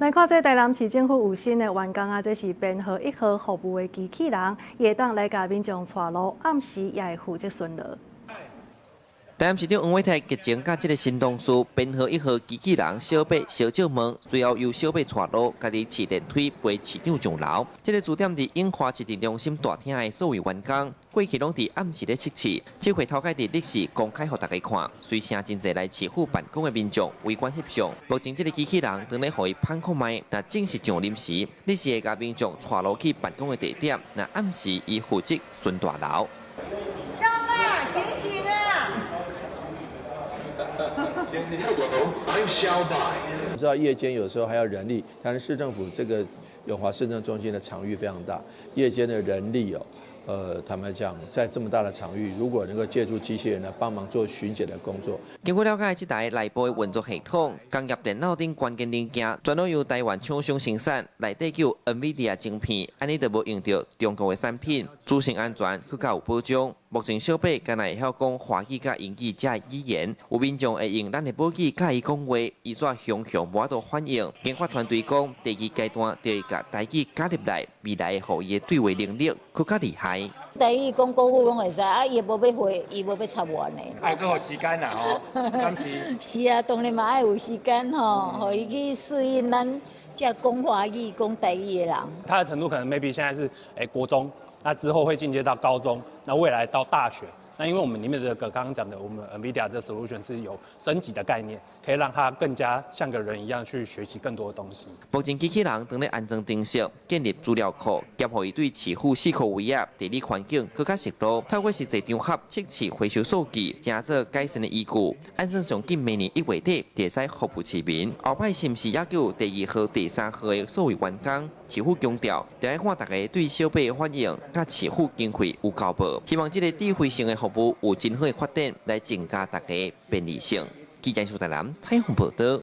來看這台南市政府有新的員工啊，這是編號1號服務的機器人，伊會當來共民眾帶路，暗時也會負責巡邏。台南市長黃偉泰激情佮這个新同事編號1號機器人小白相借問，隨後由小白帶路，家己騎電梯陪市長上樓。這个駐點佇永華市政中心大廳的數位員工，過去攏佇暗時咧測試，這回頭擺佇日時公開予大家看，隨誠真濟來市府辦公的民眾圍觀翕相。目前這个機器人當咧予伊噴看覓，若正式上任時，日時會共民眾帶路去辦公的地點，若暗時伊負責巡大樓。小白，醒醒啊！ Hello, I'm 小白。我們知道夜間有時候還要人力，但是市政府這個永華市政中心的場域非常大，夜間的人力哦，坦白講，在這麼大的場域，如果能夠借助機器人來幫忙做巡檢的工作。經過了解，這台內部的運作系統、工業電腦等關鍵零件，全攏由台灣廠商生產，內底有 NVIDIA 晶片，按呢就無用著中國的產品，資訊安全閣較有保障。目前小白敢若會曉講華語佮英語這語言，有民眾會用咱的母語佮伊講話，伊煞雄雄無法度反應。研發團隊講，第二階段就會共台語加入來，未來會予伊的對話能力閣較厲害。台語講國語攏會使，啊，伊無欲回，伊無欲插我呢。愛閣予時間啦吼，敢是？是啊，當然嘛愛有時間吼，予伊去適應咱這講華語、講台語的人。他的程度可能 maybe 現在是國中，那之後會進階到高中，那未來到大學。那因為我們裡面這個剛剛講的，我們 NVIDIA 這 solution 是有升級的概念，可以讓它更加像個人一樣去學習更多的東西。目前機器人正咧安裝程式，建立資料庫，兼予伊對市府四箍圍仔地理環境閣較熟路。透過實際場合測試回收數據，成做改善的依據。按算上緊明年1月底，就會使服務市民。後擺是毋是猶閣有第二號、第三號的數位員工？市府強調，著愛看大家對小白的反應，佮市府經費有夠無？希望這个智慧型的服務有真好的發展，來增加大家便利性。記者蘇台南採訪報導。